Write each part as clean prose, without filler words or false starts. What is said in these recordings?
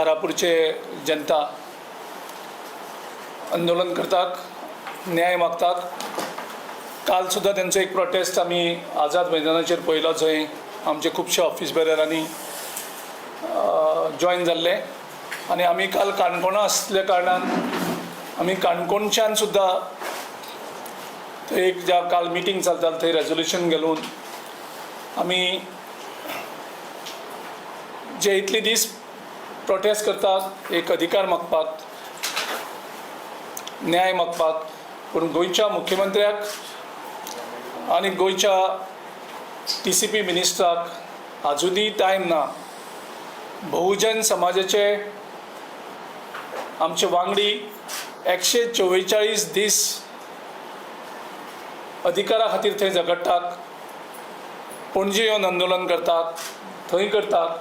कारापूरचे जनता आंदोलन करतात, न्याय मागतात. काल सुद्दां तेंचो एक प्रोटेस्ट आमी आझाद मैदानाचेर पळयलो, जंय आमचे खुबशे ऑफिस बेररांनी जॉयन जाल्ले. आनी आमी काल काणकोणा आसल्या कारणान आमी काणकोणच्यान सुद्दां थंय एक ज्या काल मिटींग चलताली थंय रेजोल्युशन घालून आमी जे इतले दीस प्रोटेस्ट करतात एक अधिकार मागपाक, न्याय मागपाक, पूण गोंयच्या मुख्यमंत्र्याक आनी गोंयच्या TCP मिनिस्टराक आजुनूय टायम ना. बहुजन समाजाचे आमचे वांगडी 144 दीस अधिकारा खातीर थंय झगडटात, पणजे येवन आंदोलन करतात, थंय करतात,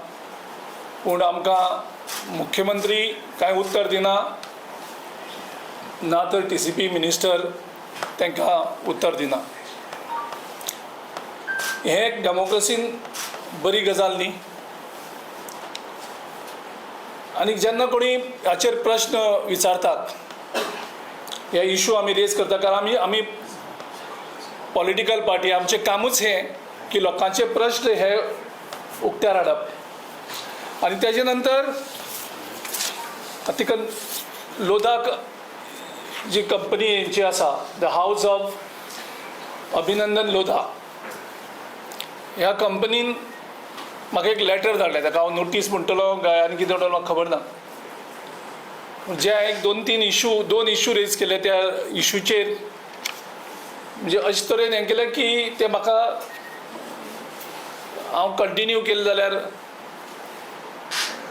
पूण आमकां मुख्यमंत्री कांय उत्तर दिना, ना तर TCP minister तांकां उत्तर दिना. हें एक डेमोक्रेसीन बरी गजाल न्ही. आनी जेन्ना कोणी हाचेर प्रश्न विचारतात, हे इशू आमी रेज करता, कारण आमी पॉलिटिकल पार्टी, आमचें कामूच हें की लोकांचे प्रश्न हे उक्त्यार हाडप. आनी तेजे नंतर तिका लोधाक जी कंपनी जी आसा, the house of Abhinandan Lodha, ह्या कंपनीन म्हाका एक लेटर धाडलें. ताका हांव नोटीस म्हणटलो काय आनी कितें म्हणटलो म्हाका खबर ना. जे हांवें दोन इशू रेज केले, त्या इशूचेर म्हणजे अशे तरेन हें केलें की तें म्हाका हांव कंटिन्यू केलें जाल्यार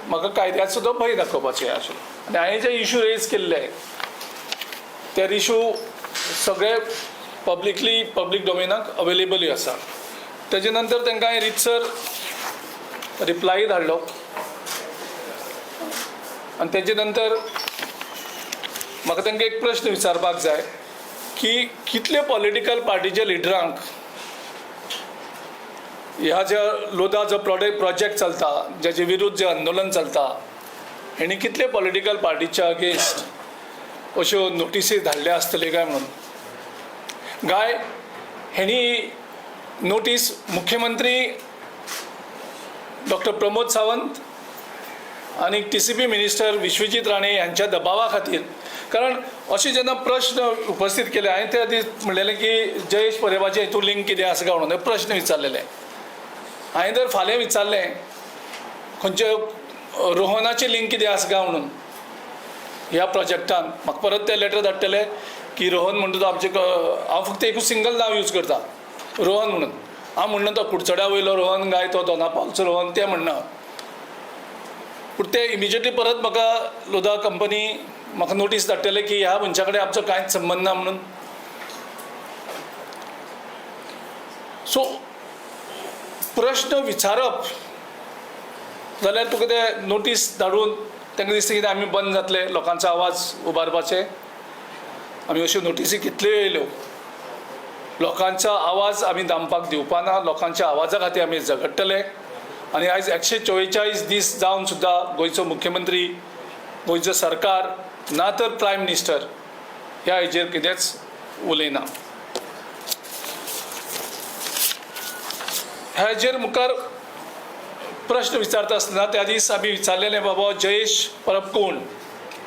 म्हाका कायद्याचो तो भंय दाखोवपाचें आशिल्लो. आनी हांवें जे इशू रेज केल्ले ते इशू सगळे पब्लिकली पब्लीक डोमेनाक अवेलेबलूय आसा. तेजे नंतर तांकां हांवें रितसर रिप्लाय धाडलो आनी तेजे नंतर म्हाका तांकां एक प्रश्न विचारपाक जाय की कितले पॉलिटिकल पार्टीच्या लिडरांक ह्या ज्या लोधा जो प्रोजेक्ट चलता, ज्याचे विरुद्ध जें आंदोलन चलता, हेणी कितले पॉलिटिकल पार्टीच्या अगेन्स्ट अश्यो नोटिसी धाडल्या आसतल्यो काय म्हणून. गाय हेणी नोटीस मुख्यमंत्री डॉक्टर प्रमोद सावंत आनी TCP minister Vishwajit Rane ह्यांच्या दबावा खातीर, कारण अशें जेन्ना प्रश्न उपस्थीत केले, हांवें त्या दीस म्हणलेलें की जयेश परेबाचें हितून लिंक कितें आसा काय म्हणून प्रश्न विचारलेले. हांवें जर फाल्यां विचारलें खंयचे रोहनाचें लिंक कितें आसा काय म्हणून ह्या प्रोजेक्टान, म्हाका परत ते लेटर धाडटले की रोहन म्हणटा तो आमचे, हांव फक्त एकूच सिंगल नांव यूज करता रोहन म्हणून. हांव म्हणना तो कुडचड्या वयलो रोहन गाय तो दोनापावलचो रोहन तें म्हणना, पूण ते इमिजिएटली परत म्हाका लोधा कंपनी म्हाका नोटीस धाडटले की ह्या मनशा कडेन आमचो कांयच संबंद ना म्हणून. सो प्रश्न विचारप जाल्यार तुका ते नोटीस धाडून तांकां दिसता कितें आमी बंद जातले लोकांचो आवाज उबारपाचे. आमी अश्यो नोटिसी कितल्यो येयल्यो, लोकांचो आवाज आमी दामपाक दिवपा ना, लोकांच्या आवाजा खातीर आमी झगडटले. आनी आयज 144 दीस जावन सुद्दां गोंयचो मुख्यमंत्री, गोंयचो सरकार ना तर प्रायम मिनिस्टर ह्या हेजेर कितेंच उलयना. ह्या हेजेर मुखार प्रश्न विचारता आसतना त्या दीस आमी विचारलेलें, बाबा जयेश परब कोण,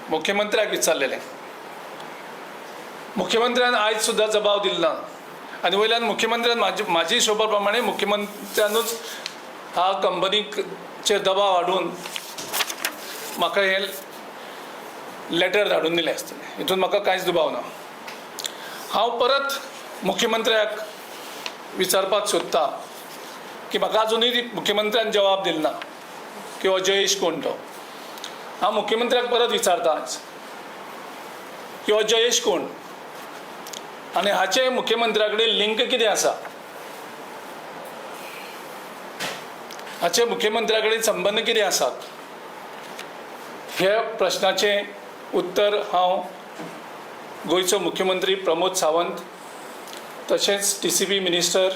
मुख्यमंत्र्याक विचारलेलें. मुख्यमंत्र्यान आयज सुद्दां जबाब दिलो ना. आनी वयल्यान मुख्यमंत्र्यान म्हाजी हिशोबा प्रमाणे मुख्यमंत्र्यानूच ह्या कंपनीचेर दबाव हाडून म्हाका हें लेटर धाडून दिलें आसतलें, हितून म्हाका कांयच दुबाव ना. हांव परत मुख्यमंत्र्याक विचारपाक सोदता की म्हाका आजुनूय मुख्यमंत्र्यान जवाब दिलो ना की हो जयेश कोण तो. हांव मुख्यमंत्र्याक परत विचारता आज की हो जयेश कोण आनी हाचें मुख्यमंत्र्या कडेन लिंक कितें आसा, हाचे मुख्यमंत्र्या कडेन संबंद कितें आसात. ह्या प्रश्नाचें उत्तर हांव गोंयचो मुख्यमंत्री प्रमोद सावंत तशेंच TCP minister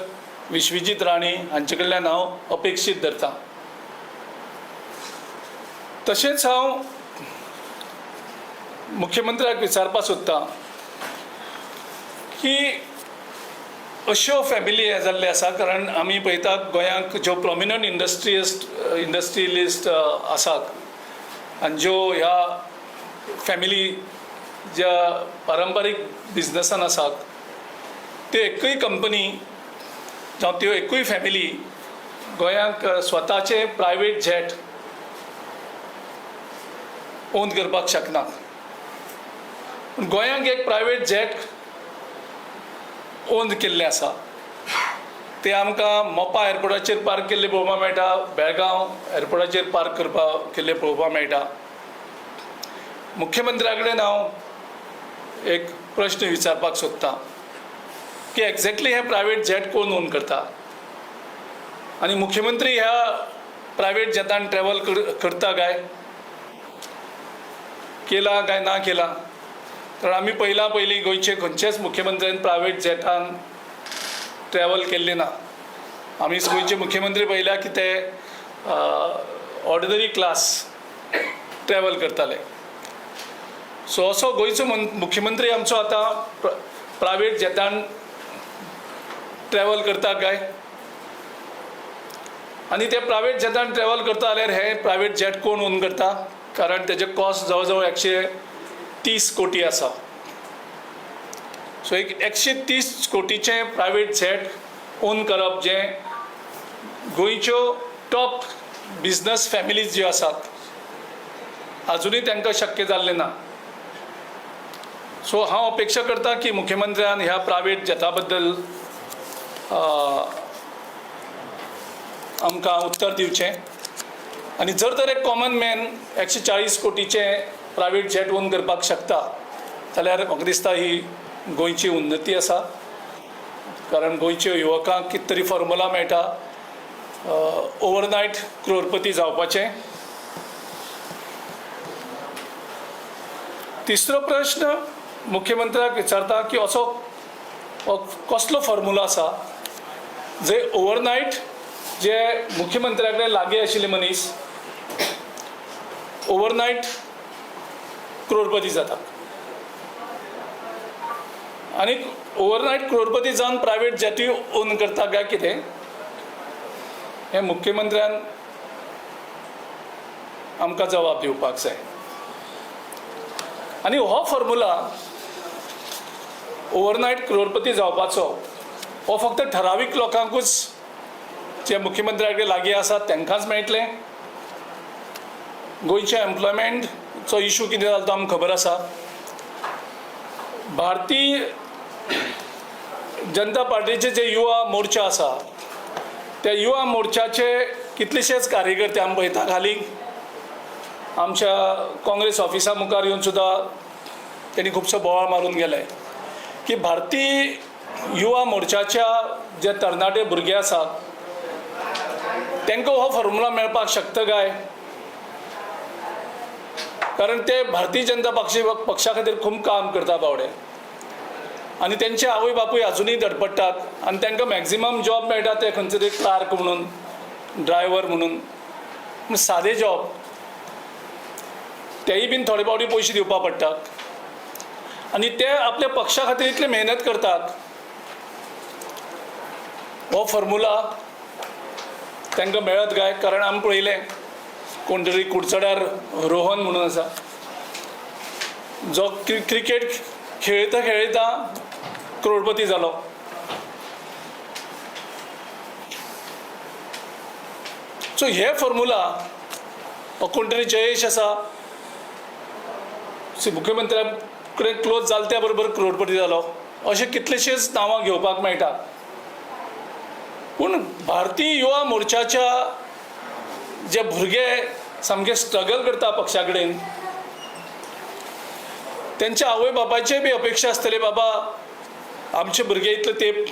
Vishwajit Rane हांचे कडल्यान हांव अपेक्षीत धरता. तशेंच हांव मुख्यमंत्र्याक विचारपाक सोदतां की अश्यो फॅमिली हे जाल्ले आसा, कारण आमी पळयतात गोंयांक ज्यो प्रोमिनंट इंडस्ट्रियलिस्ट आसात आनी ज्यो ह्या फॅमिली ज्या पारंपारीक बिजनसान आसात त्यो एकूय कंपनी जावं त्यो एकूय फॅमिली गोंयांक स्वताचे प्रायवेट जेट ओन करपाक शकना. पूण गोंयांक एक प्रायवेट जेट ओन केल्लें आसा, ते आमकां मोपा एअरपोर्टाचेर पार्क केल्ले पळोवपाक मेळटा, बेळगांव एअरपोर्टाचेर पार्क करपाक केल्ले पळोवपाक मेळटा. मुख्यमंत्र्या कडेन हांव एक प्रश्न विचारपाक सोदतां की एक्झॅक्टली हें प्रायवेट जेट कोण ओन करता आनी मुख्यमंत्री ह्या प्रायवेट जेटान ट्रॅवल करता काय, केला काय ना केला. कारण आमी पयला पयलीं गोंयचे खंयचेच मुख्यमंत्र्यान प्रायवेट जेटान ट्रॅवल केल्लें ना. आमी गोंयचे मुख्यमंत्री पळयल्या की ते ऑर्डिनरी क्लास ट्रॅवल करताले. सो असो गोंयचो मुख्यमंत्री आमचो आतां प्रायवेट जेटान ट्रॅवल करता काय, आनी ते प्रायवेट जेटान ट्रॅवल करता जाल्यार हे प्रायवेट जेट कोण ओन करता, कारण तेजे कॉस्ट जवळ जवळ 130 कोटी आसा. सो एक 130 कोटीचें प्रायवेट जेट ओन करप जें गोंयच्यो टॉप बिजनस फॅमिलीज ज्यो आसात आजुनूय तांकां शक्य जाल्लें ना. सो हांव अपेक्षा करता की मुख्यमंत्र्यान ह्या प्रायवेट जेटा बद्दल आमकां उत्तर दिवचें आनी जर तर एक कॉमन मॅन 140 कोटीचें प्रायवेट जेट ओन करपाक शकता जाल्यार म्हाका दिसता ही गोंयची उन्नती आसा. कारण गोंयच्या युवकांक कितें तरी फॉर्मुला मेळटा ओवरनायट क्रोरपती जावपाचें. तिसरो प्रश्न मुख्यमंत्र्याक विचारता की असो कसलो फॉर्मुला आसा जे ओवरनायट जे मुख्यमंत्र्या कडेन लागीं आशिल्ले मनीस ओवरनायट क्रोरपती जाता आनी ओवरनायट क्रोरपती जावन प्रायवेट जेटूय ओन करता काय कितें, हें मुख्यमंत्र्यान आमकां जबाब दिवपाक जाय. आनी हो फॉर्मुला ओवरनायट क्रोरपती जावपाचो हो फक्त ठरावीक लोकांकूच जे मुख्यमंत्र्या कडेन लागीं आसात तांकांच मेळटलें. गोंयच्या एम्प्लॉयमेंटचो इशू कितें जालो तो आमकां खबर आसा. भारतीय जनता पार्टीचे जे युवा मोर्चा आसा त्या युवा मोर्चाचे कितलेशेच कार्यकर्ते आमी पळयता खाली आमच्या काँग्रेस ऑफिसा मुखार येवन सुद्दां तेणी खुबसो बोवाळ मारून गेले की भारतीय युवा मोर्चाच्या जे तरणाटे भुरगे आसात तांकां हो फॉर्मुला मेळपाक शकता काय, कारण ते भारतीय जनता पक्षा खातीर खूब काम करता बावडे आनी तेंचे आवय बापूय आजुनूय धडपडटात आनी तांकां मॅक्झिमम जॉब मेळटा ते खंयचे तरी क्लार्क म्हणून, ड्रायव्हर म्हणून, सादे जॉब तेय बीन थोडे फावटी पयशे दिवपाक पडटात आनी ते आपल्या पक्षा खातीर इतली मेहनत करतात. हो फॉर्मुला तांकां मेळत काय, कारण आमी पळयलें कोण तरी कुडचड्यार रोहन म्हणून आसा जो क्रिकेट खेळता खेळता करोडपती जालो. सो हे फॉर्मुला कोण तरी जयेश आसा मुख्यमंत्र्या कडेन क्लोज जाल त्या बरोबर करोडपती जालो, अशे कितलेशेच नांवां घेवपाक मेळटा. पूण भारतीय युवा मोर्चाच्या जे भुरगे सामके स्ट्रगल करता पक्षा कडेन तेंच्या आवय बापायचे बी अपेक्षा आसतली बाबा आमचे भुरगे इतले तेंप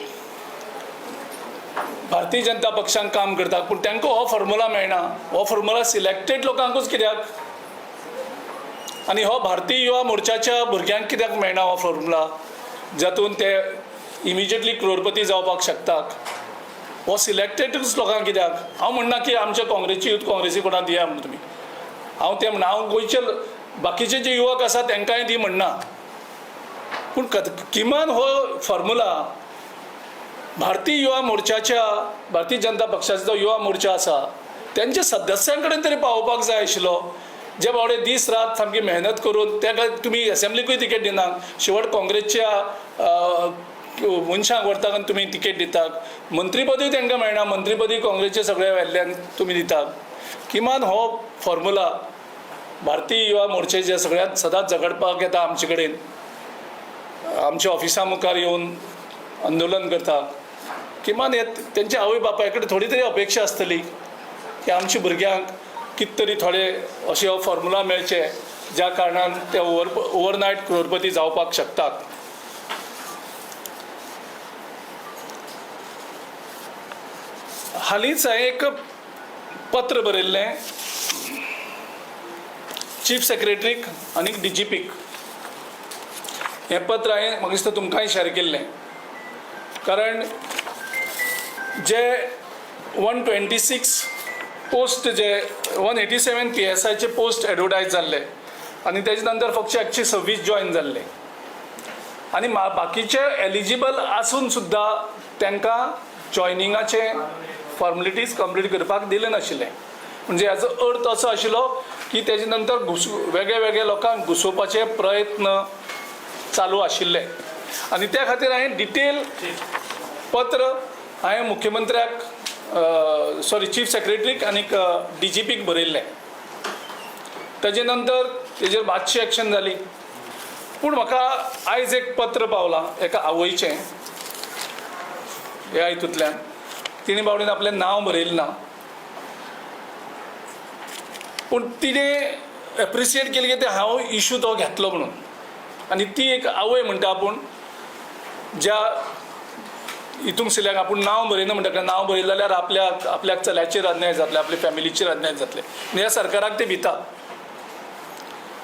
भारतीय जनता पक्षान काम करता, पूण तांकां हो फॉर्मुला मेळना. हो फॉर्मुला सिलेक्टेड लोकांकूच कित्याक आनी हो भारतीय युवा मोर्चाच्या भुरग्यांक कित्याक मेळना हो फॉर्मुला जातून ते इमिजिएटली क्रोरपती जावपाक शकतात. हो सिलेक्टेडूच लोकांक कित्याक? हांव म्हणना की आमच्या काँग्रेसी यूथ काँग्रेसी कोणाक दिया म्हणून तुमी, हांव तें म्हणना, हांव गोंयचे बाकीचे जे युवक आसा तांकांय दी म्हणना, पूण किमान हो फॉर्मुला भारतीय युवा मोर्चाच्या, भारतीय जनता पक्षाचो जो युवा मोर्चा आसा तेंच्या सदस्यां कडेन तरी पावोवपाक जाय आशिल्लो. जे बावडे दीस रात सामकी मेहनत करून ताका तुमी एसेंब्लीकूय तिकेट दिनात, शेवट काँग्रेसच्या मनशांक व्हरतात आनी तुमी तिकेट दितात, मंत्रीपदूय तांकां मेळना, मंत्रीपदूय काँग्रेसचे सगळे वेल्ल्यान तुमी दितात. किमान हो फॉर्मुला भारतीय युवा मोर्चाचे सगळ्यांत सदांच झगडपाक येता आमचे कडेन, आमच्या ऑफिसा मुखार येवन आंदोलन करता, किमान हे तेंच्या आवय बापाय कडेन थोडी तरी अपेक्षा आसतली की आमच्या भुरग्यांक कितें तरी थोडे अशे हो फॉर्मुला मेळचे ज्या कारणान ते ओवरनायट करोडपती जावपाक शकतात. हालींच हांवें एक पत्र बरयल्लें चीफ सेक्रेटरीक आनी डीजीपीक. हें पत्र हांवें म्हाका दिसता तुमकांय शेअर केल्लें, कारण जे 126 पोस्ट, जे 187 PSIचे पोस्ट एडवर्टायज जाल्ले आनी तेजे नंतर फक्त 126 जॉयन जाल्ले आनी बाकीचे एलिजिबल आसून सुद्दां तांकां जॉयनिंगाचे फॉर्मेलिटीज कंप्लीट करपाक दिलें नाशिल्लें. म्हणजे हाजो अर्थ असो आशिल्लो की तेजे नंतर वेगळे वेगळे लोकांक घुसोवपाचे प्रयत्न चालू आशिल्ले आनी त्या खातीर हांवें डिटेल पत्र हांवें मुख्यमंत्र्याक, सॉरी, चीफ सेक्रेटरीक आनीक डीजीपीक बरयल्लें. ताजे नंतर तेजेर मातशी एक्शन जाली, पूण म्हाका आयज एक पत्र पावलां एका आवयचें. ह्या हितूंतल्यान तिणें बावडेन आपलें नांव बरयलें ना, पूण तिणें एप्रिसिएट केलें की ते हांव इशू तो घेतलो म्हणून. आनी ती एक आवय म्हणटा आपूण ज्या हितूंक सिल्याक आपूण नांव बरयना म्हणटा, नांव बरयलें जाल्यार आपल्याक आपल्याक चल्याचेर अन्याय जातले, आपल्या फॅमिलीचेर अन्याय जातले, ह्या सरकाराक ते भिता.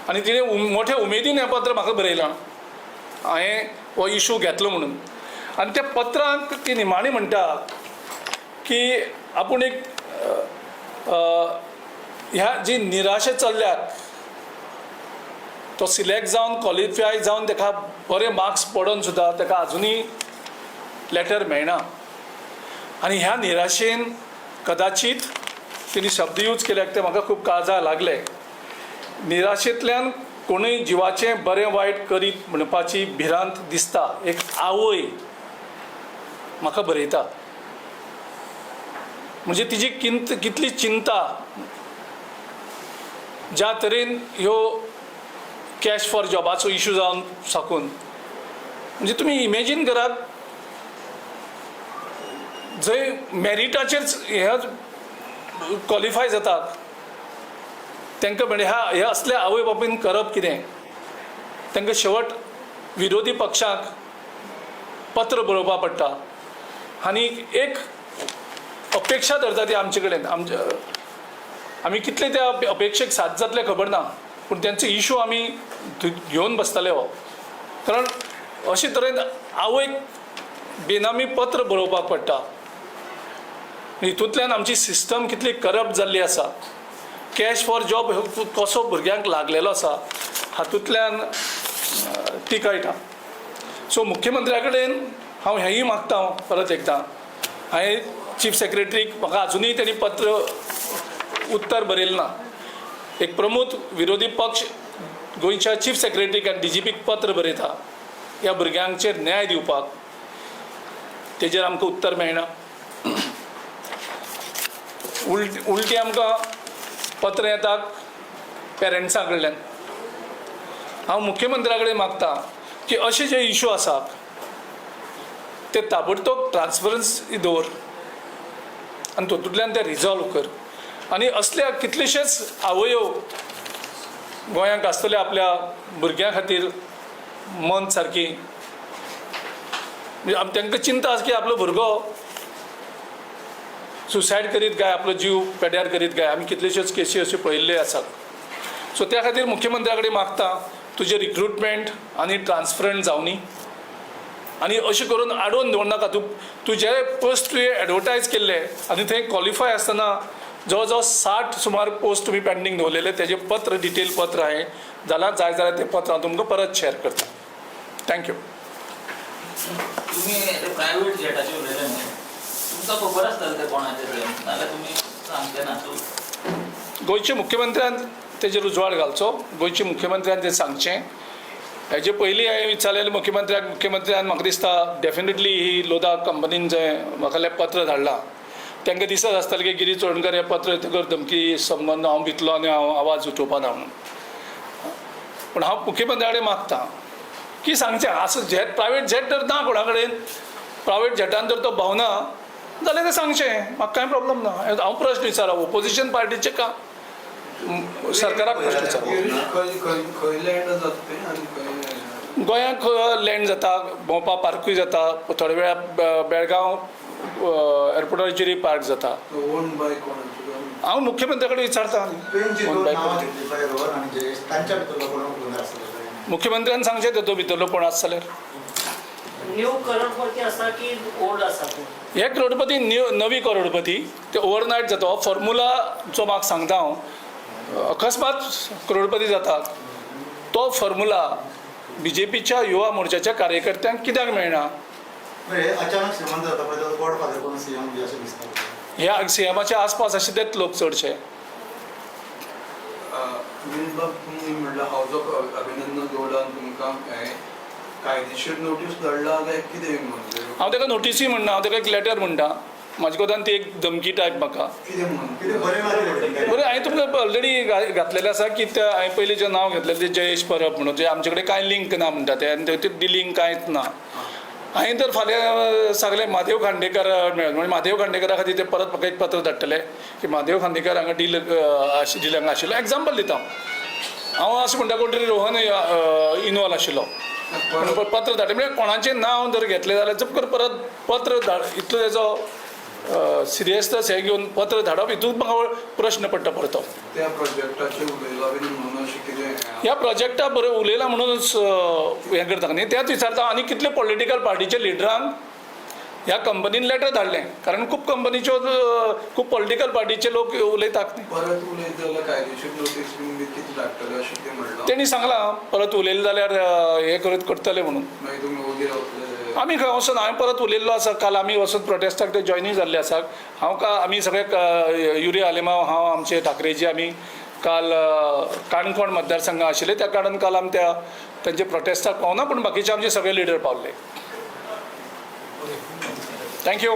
आनी तिणें मोठ्या उमेदीन हें पत्र म्हाका बरयलां, हांवें हो इशू घेतलो म्हणून. आनी त्या पत्रांत ती निमाणी म्हणटा की आपूण एक ह्या जी निराशा चल्ल्यात, तो सिलेक्ट जावन क्वॉलिफाय जावन ताका बरे मार्क्स पडोन सुद्दां ताका आजुनूय लेटर मेळना, आनी ह्या निराशेन कदाचीत तिणी शब्द यूज केल्याक ते म्हाका खूब काळजा लागले. निराशेंतल्यान कोणूय जिवाचें बरें वायट करीत म्हणपाची भिरांत दिसता. एक आवय म्हाका बरयता म्हणजे तिजी कितली चिंता, ज्या तरेन ह्यो कॅश फॉर जॉबाचो इशू जावन साकून, म्हणजे तुमी इमेजीन करात जंय मॅरिटाचेर हे क्वॉलिफाय जातात तांकां म्हणजे ह्या हे असल्या आवय बापायन करप कितें, तांकां शेवट विरोधी पक्षांक पत्र बरोवपाक पडटा आनी एक अपेक्षा धरता ती आमचे कडेन. आमी कितले त्या अपेक्षेक साथ जातले खबर ना, पूण तेंचो इशू आमी घेवन बसतले हो, कारण अशे तरेन आवयक बेनामी पत्र बरोवपाक पडटा. हितूंतल्यान आमची सिस्टम कितली करप्ट जाल्ली आसा, कॅश फॉर जॉब कसो भुरग्यांक लागलेलो आसा हातूंतल्यान ती कळटा. सो मुख्यमंत्र्या कडेन हांव हेंय मागता परत एकदां, हांवें चीफ सेक्रेटरीक म्हाका आजुनूय तेणी पत्र उत्तर बरयलें ना. एक प्रमुख विरोधी पक्ष गोंयच्या चीफ सेक्रेटरीक आनी डीजीपीक पत्र बरयता ह्या भुरग्यांचेर न्याय दिवपाक, तेजेर आमकां उत्तर मेळना. उलटी आमकां पत्र येतात पेरंट्सां कडल्यान. हांव मुख्यमंत्र्या कडेन मागता की अशे जे इशू आसात ते ताबडतोब ट्रान्सपरन्सी दवर आनी तातूंतल्यान ते रिजॉल्व कर. आनी असल्या कितलेशेच आवयो गोंयांक आसतले आपल्या भुरग्यां खातीर मन सारकी, म्हणजे तांकां चिंता आसा की आपलो भुरगो सुसायड करीत काय, आपलो जीव पेड्यार करीत काय. आमी कितलेश्योच केसी अश्यो पळयल्ल्यो आसात. सो त्या खातीर मुख्यमंत्र्या कडेन मागता तुजें रिक्रुटमेंट आनी ट्रान्सपरंट जावनी आनी अशें करून आडोवन दवरनाका. तूं जे पोस्ट तुवें एडवर्टायज केल्ले आनी थंय क्वॉलिफाय आसतना जवळ जवळ 60 सुमार पोस्ट तुमी पेंडींग दवरलेले, तेजें पत्र, डिटेल पत्र हांवें जाल्यार जाय जाल्यार तें पत्र हांव तुमकां परत शेअर करता. Thank you. तुम्ही ते प्रायव्हेट जेटाचे उलयले न्ही, तुमकां खबर आसतलें ते कोणाचे ते, नाल्यार तुमी सांगचे ना तूं. गोंयच्या मुख्यमंत्र्यान तेजेर उजवाड घालचो, गोंयच्या मुख्यमंत्र्यान तें सांगचें. हेजे पयलीं हांवें विचारलेलें मुख्यमंत्र्याक, मुख्यमंत्र्यान म्हाका दिसता डेफिनेटली ही लोधा कंपनीन जें म्हाका पत्र धाडलां तांकां दिसत आसतलें की गिरीश चोडणकर हें पत्र येतकर धमकी संबंद हांव भितलो आनी हांव आवाज उठोवपा ना म्हणून. पूण हांव मुख्यमंत्र्या कडेन मागता की सांगचें, आसो जेट, प्रायवेट जेट जर ना कोणा कडेन, प्रायवेट जेटान जर तो भोंवना जाल्यार तें सांगचें, म्हाका कांय प्रॉब्लम ना. हांव प्रश्न विचारप ओपोजिशन पार्टीचें काम, सरकाराक प्रश्न विचारप. खंय लँड जाता तें आनी खंय गोंयांत लँड जाता, भोंवपा पार्कूय जाता, थोड्या वेळा बेळगांव एअरपोर्टाचेरूय पार्क जाता. ओन बाय कोणाचो? हांव मुख्यमंत्र्या कडेन विचारता. तुवें जी Owned दोन by नांवां कोण. घेतली पळय, रोहन आनी जयेश, तांच्या भितरलो कोण ओनर आसतलो? मुख्यमंत्र्यान सांगचें तेतूंत भितरलो कोण आसा जाल्यार. न्यू करोडपती आसा की ओल्ड आसा तो? हे करोडपती न्यू, नवी करोडपती ते ओवरनायट जाता. हो फॉर्मुला जो म्हाका सांगता हांव, अकस्मात करोडपती जाता तो फॉर्मुला बीजेपीच्या युवा मोर्चाच्या कार्यकर्त्यांक कित्याक मेळना? हे अचानक श्रीमंत जाता पळय, ताचो गॉड फादर कोण सीएम बी अशें दिसता. ह्या सीएमाच्या आसपास आशिल्ले तेच लोक चडशे. बाब, तुमी म्हणल्यार हावज ऑफ अभिनंदन गौडान तुमकां हें कायदेशीर नोटीस धाडला काय कितें म्हणजे? हांव ताका नोटीसूय म्हणना, हांव ताका एक लेटर म्हणटा. म्हाजे कोतान ती एक धमकी टायप म्हाका. कितें म्हणून? कितें बरें ना? बरें, हांवें तुमकां ऑलरेडी घातलेलें आसा की ते हांवें पयलीं जें नांव घेतलेलें तें जयेश परब म्हणून, जे आमचे कडेन कांय लिंक ना म्हणटा ते, आनी ते डिलींग कांयच ना. हांवें तर फाल्यां सगलें म्हादेव खांडेकर मेळ्ळें म्हणजे म्हादेव खांडेकरा खातीर ते परत म्हाका एक पत्र धाडटले की म्हादेव खांडेकर हांगा डील डिलिंग आशिल्लो. एग्जाम्पल दिता हांव, अशें म्हणटा कोण तरी रोहन इनवॉल्व आशिल्लो पूण पत्र धाडलें म्हणजे कोणाचें नांव जर घेतलें जाल्यार जप कर परत पत्र धाड, इतलो तेजो सिरियसनेस हें घेवन पत्र धाडप, हितून म्हाका प्रश्न पडटा परतो. त्या प्रोजेक्टाचेर उलयला बीन म्हणून अशें कितें? ह्या प्रोजेक्टा बरें उलयला म्हणूनच हें करता न्ही, तेंच विचारता. आनी कितले पॉलिटिकल पार्टीच्या लिडरांक ह्या कंपनीन लेटर धाडलें, कारण खूब कंपनीच्यो खूब पॉलिटिकल पार्टीचे लोक उलयतात न्ही. परत उलयत जाल्यार कायदेशीर नोटीस बीन कितें धाडटले अशें कितें म्हणलां? तेणी सांगलां परत उलयलें जाल्यार हें करत करतले म्हणून. मागीर तुमी ओगी रावतले? आमी खंय वचून, हांवें परत उलयल्लो आसा काल, आमी वचून प्रोटेस्टाक ते जॉयनूय जाल्ले आसात. हांव का आमी सगळे युरी आलेमाव, हांव, आमचे ठाकरेजी, आमी काल काणकोण मतदारसंघात आशिल्ले, त्या कारणान काल आमी त्या तेंचे प्रोटेस्टाक पावना, पूण बाकीचे आमचे सगळे लिडर पावले. Thank you.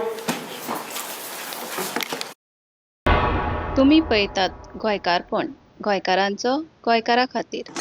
तुमी पळयतात गोंयकारपण, गोंयकारांचो गोंयकारा खातीर.